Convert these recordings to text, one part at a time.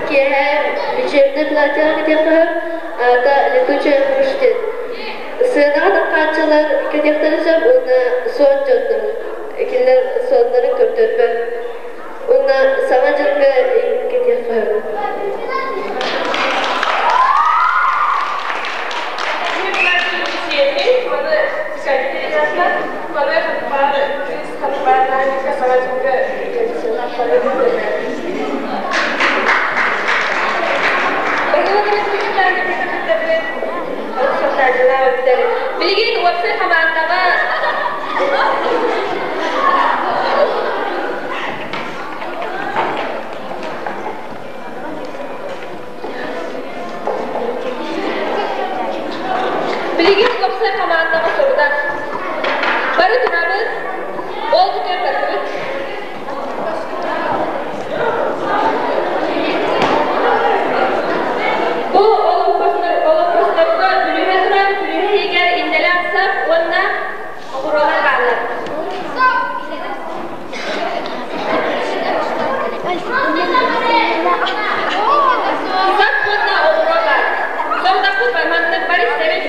Киэһэ вечернее платьеҕа кэтиэххэ сөп, аата летучая мышь диэн. Сыанаҕа таххааччылар кэтиэхтэрин сөп уонна суон дьоннор кинилэр суоннарын көрдөрбөт. Уонна Саҥа дьылга кэтиэххэ сөп. Билигин уопсай хамаандаҕа Билигин уопсай хамаандаҕа сорудах. Бары турабыт, ол көрбөппүт. Бу олоппосторго бүлүүһэ турар, бүлүүһэ иһигэр иннэлээх сап уонна оҕуруолар бааллар. Сап уонна оҕуруо баар. Сорудахпыт маннык бары истэбит.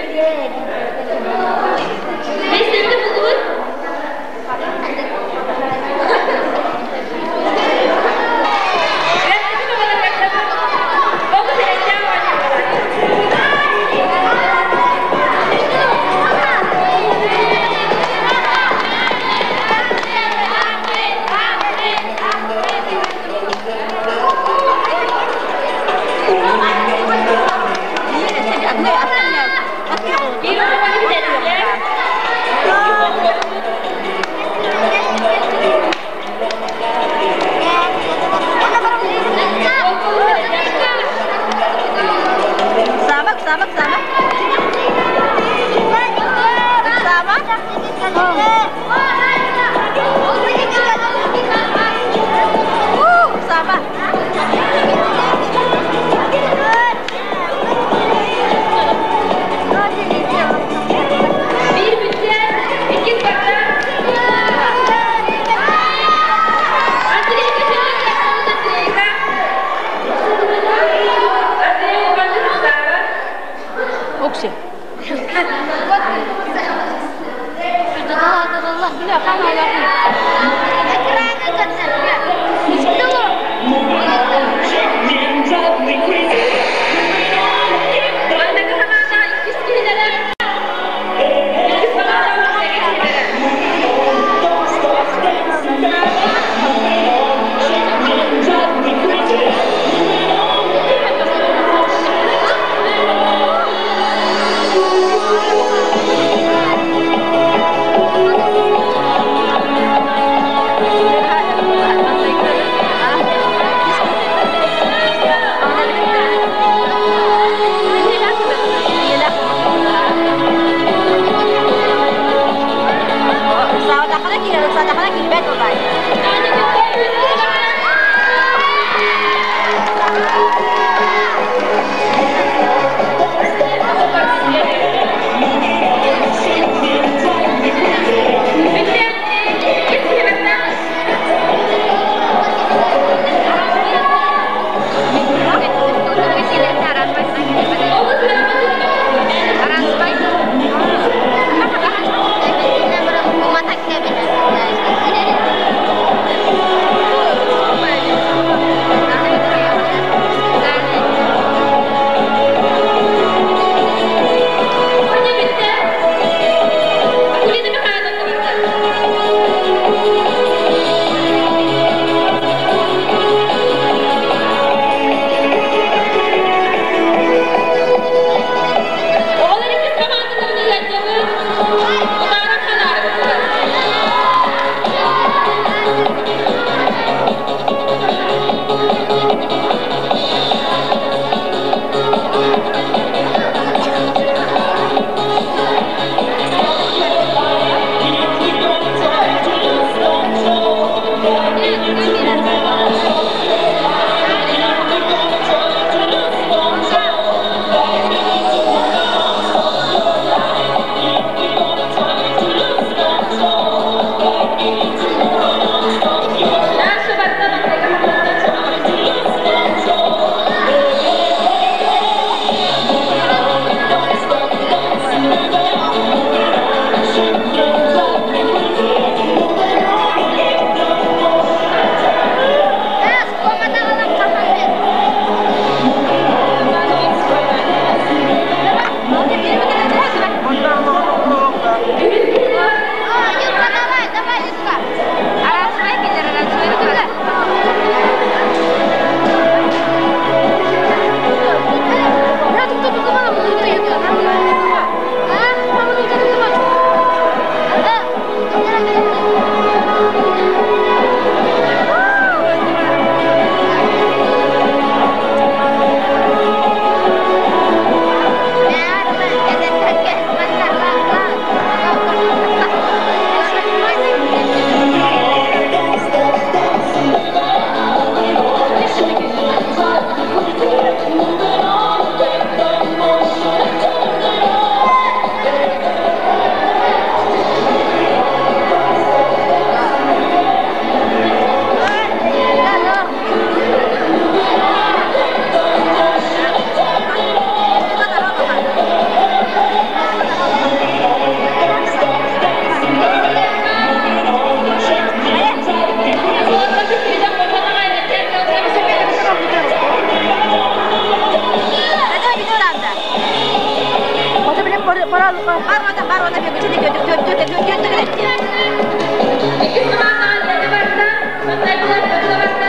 Иккис хамаандаҕа Лена барда, маҥнайгылар Людмила барда.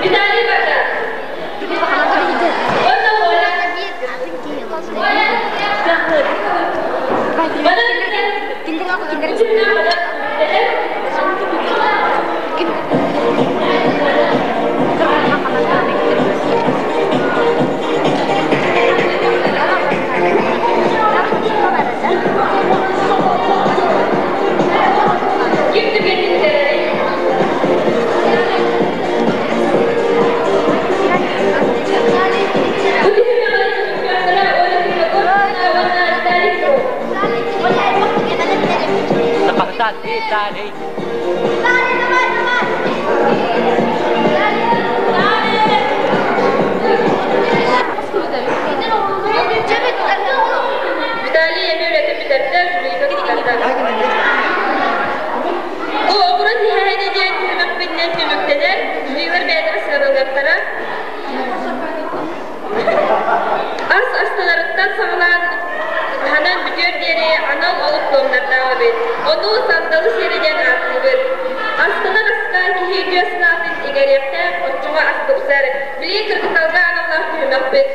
Виталий барда. Онно Оля. Ким түгэнин Бу түһүмэҕи чөмпүйүөннэрэ Оля Тимаковская уонна Виталий Петров. Виталий эми үлэтин бүтэрдэ, жюрига туттарда. Бу оҕуруот иһээһинэ диэн түһүмэхпитинэн түмүктэнэр, жюрилар бэйэлэрэ сыаналыахтара. Ас асталарыттан саҕалаан ханан бүтүөр диэри анал олук туомнардаах эбит. Ону сандалы сиэрэ диэн ааттыыбыт. Астанар аска киһи үтүө санаатын иҥэриэхтээх, оччоҕо ас тупсар. Билии кыргыталга аналлаах түһүмэхпит.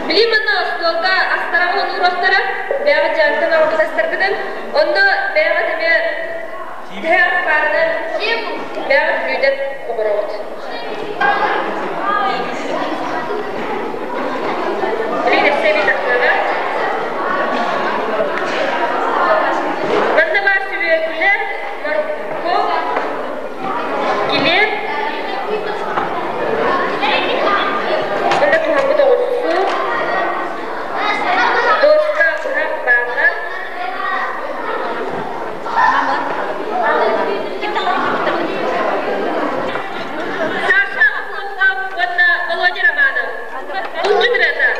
Билии манна остуолга астараҕын ууруохтара, бэйэҕит дьаҥтан оҕобут астаргытын, онно бэйэҕит эмиэ төһө ас баарынан бэйэҕит бүлүүдэн оҥороҕут. Билигин өссө эбии тахсыаҕа. Манна баар сүбүөкүлэ, моркуоп, килиэп, уонна туһаммыт оҕурсу, доска, быһах бааллар. Саша Охлопков уонна Володя Романов. Булчут ырыата.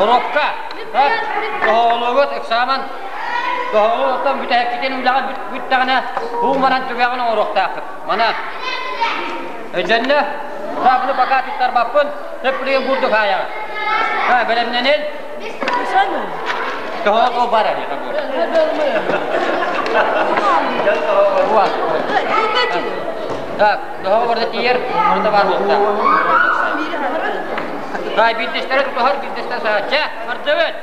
Оруокка тоһоҕолуугут ыксааман тоһоҕолуу оттон бүтэһиккитин үлэҕэ бүттэҕинэ бу манан түгэҕин оҥоруохтааххыт. Мана өйдөннө саабыны пока туттарбаппын сөп билигин бурдук хаайаҕыт. Бэлэмнэнин. Тоһоҕо бар Так, тоһоҕо барда тиийэр, барыта баар буолта. Дай биирдэстэрэ тутуһар, биирдэстэрэ саҕа. Чэ, бардыбыт!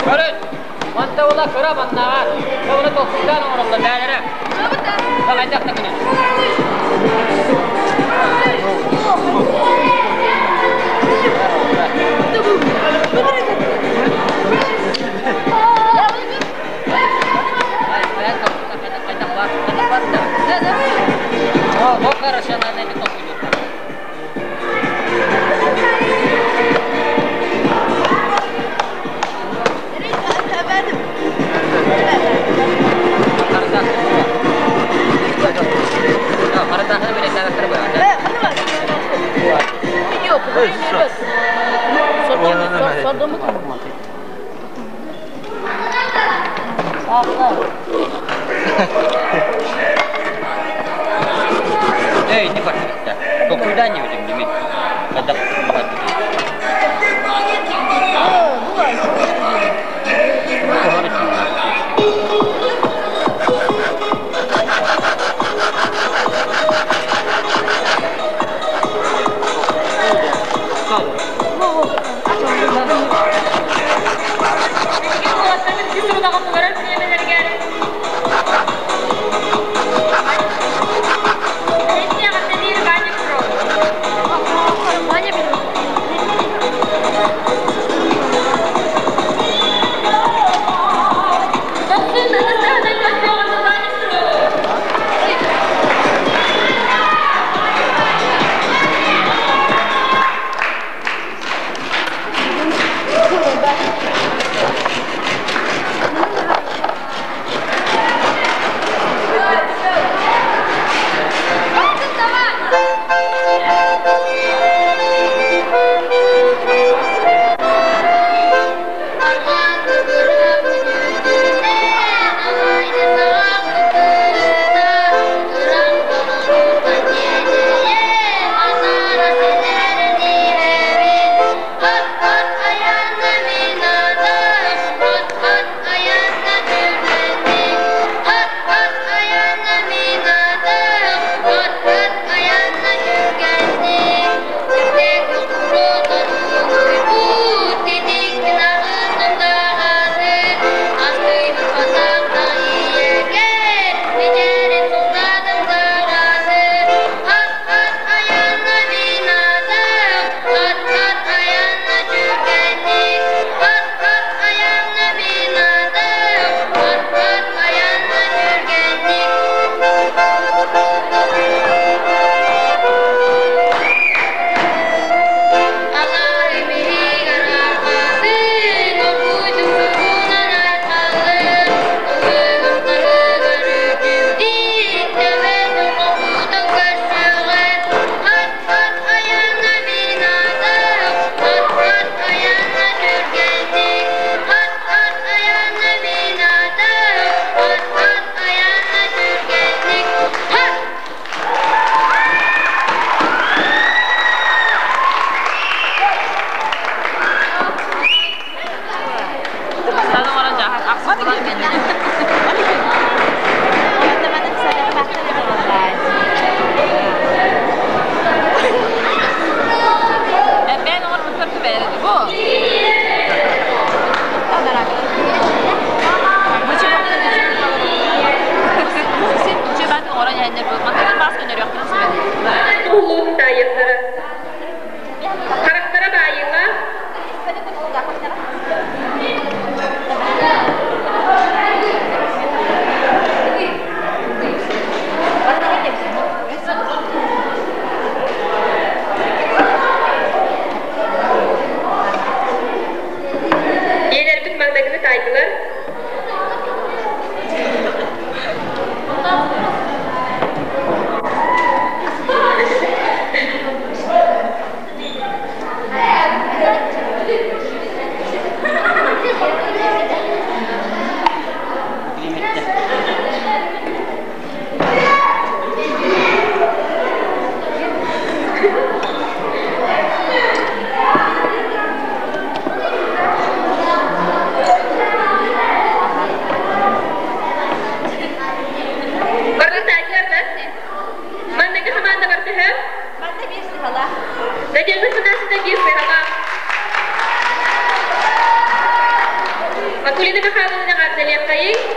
Көрүн, манта ула кыра маннаҕа, оны толкуйдаан оҥороллор бээлэрэ. Хайдах да гынан. О, хорошо, надо это толкуйдуохтаах. Эй, не барсыбытта. Толкуйдаан диэбитим дими. Хайдах Билигин уолаттарбыт үс урунаҕа толорор бириэмэлэригэр Эһиги эҕэрдэлиир Ваня Петров. Улуус таайыахтара. Харахтара баайыылаах. Ийэлэрбит маҥнайгыны таайдылар. Барыта таайдылар да? Манныгы хамаанда бартыһа? Надежда Афанасьевна биир сыһалаах. Акулина Михайловна эҕэрдэлиэххэйиҥ.